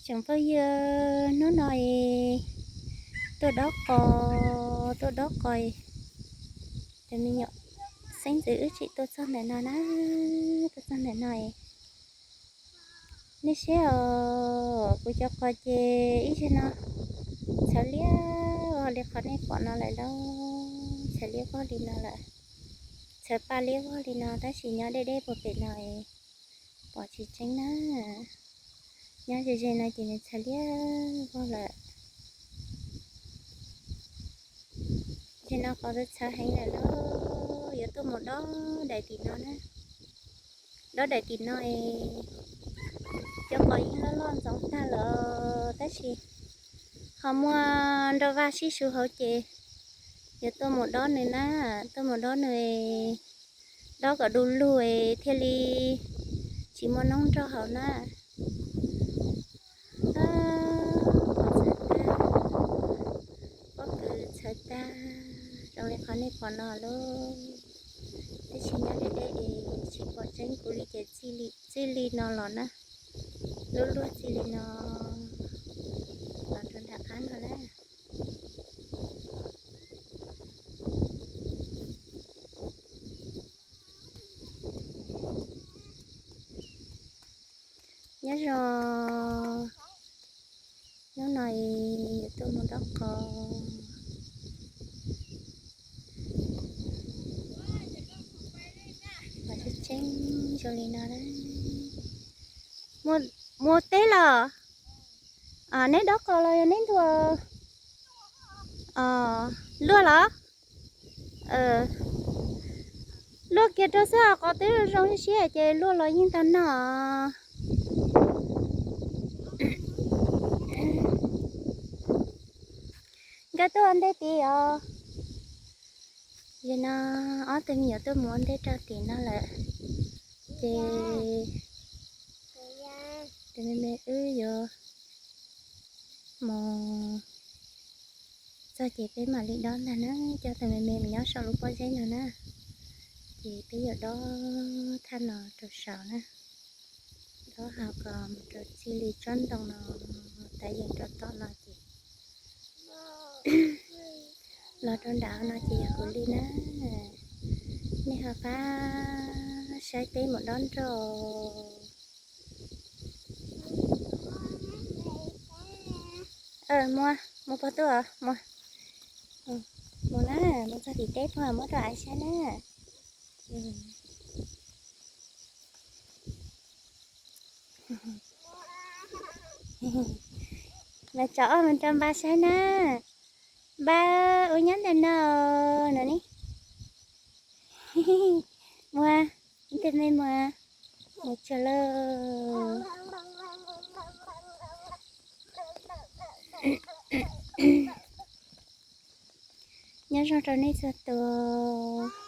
Tsoom phooj ywg, hnub no es tuaj dob qos, tuaj dob qos. Cov me nyuam xeeb ntxwv wb tseem tuaj txog ntawm no na, tuaj txog ntawm no es nej saib os, kuv cov qos ces ib zaug no txhawv liab vog li qhov nej pom no lawm lauj, txhawv liab vog li no lawm, txhawv pa liab vog li no tab sis nyob deb deb puag pem no es pom tsis tseeb na. Nyob ze ze no ces nws txhawv liab vog lawm. Ces no qos txhawv heev lawm lauj, yuav tuaj mus dob daim tim no na. Dob daim tim no es cov qos yeej loj loj ntxoov tag lawm tab sis ho muaj nroj vaj sib su hauv ces yuav tuaj mus dob nws na, tuaj mus dob nws, dob kom du lug es thiaj li tsis muaj noob nroj hauv na. Pob kws txhawv tag zoo li qhov nej pom no lauj, tab sis nyob deb deb es tsis pom tseeb, kuv li ces txij li no los na, luaj luaj txij li no los rau nram qab no na. Nyob zoo, hnub no yuav tuaj mus dob qos, qos tseeb tseeb zoo li no na. Mus teb los? Neb dob qos los yog neb ntuas? Luaj los? Luaj kiag rau xwb, qos twb zoo siab ces luaj los yeej tau noj. Nkawd tuaj ua ntej tid os. Yog no ob tug me nyuam tuaj mus ua ntej rau tim no lawm, ces tus me me wb yuav mus txog ces peb mam li dob ntag na, coj tus me me mus nyob saum lub pob zeb no na. Ces peb yuav dob thaj no rau saud na, dob hauv kom mus rau txij li tsob ntoo no, tav yees rau tom no ces los rau nram no ces yog kuv li na. Nej ho pab saib peb mus dob nroj. Mus, mus pog tuaj, mus, mus na, mus txog tim teb pog muab rau aiv saib na. Mas tso oj mus rau npab saib na. Npab ua nyob ntawm no no ne. Muas, ib tug me muas, mus tsuag lauj. Nyob zoo rau nej txhua tus.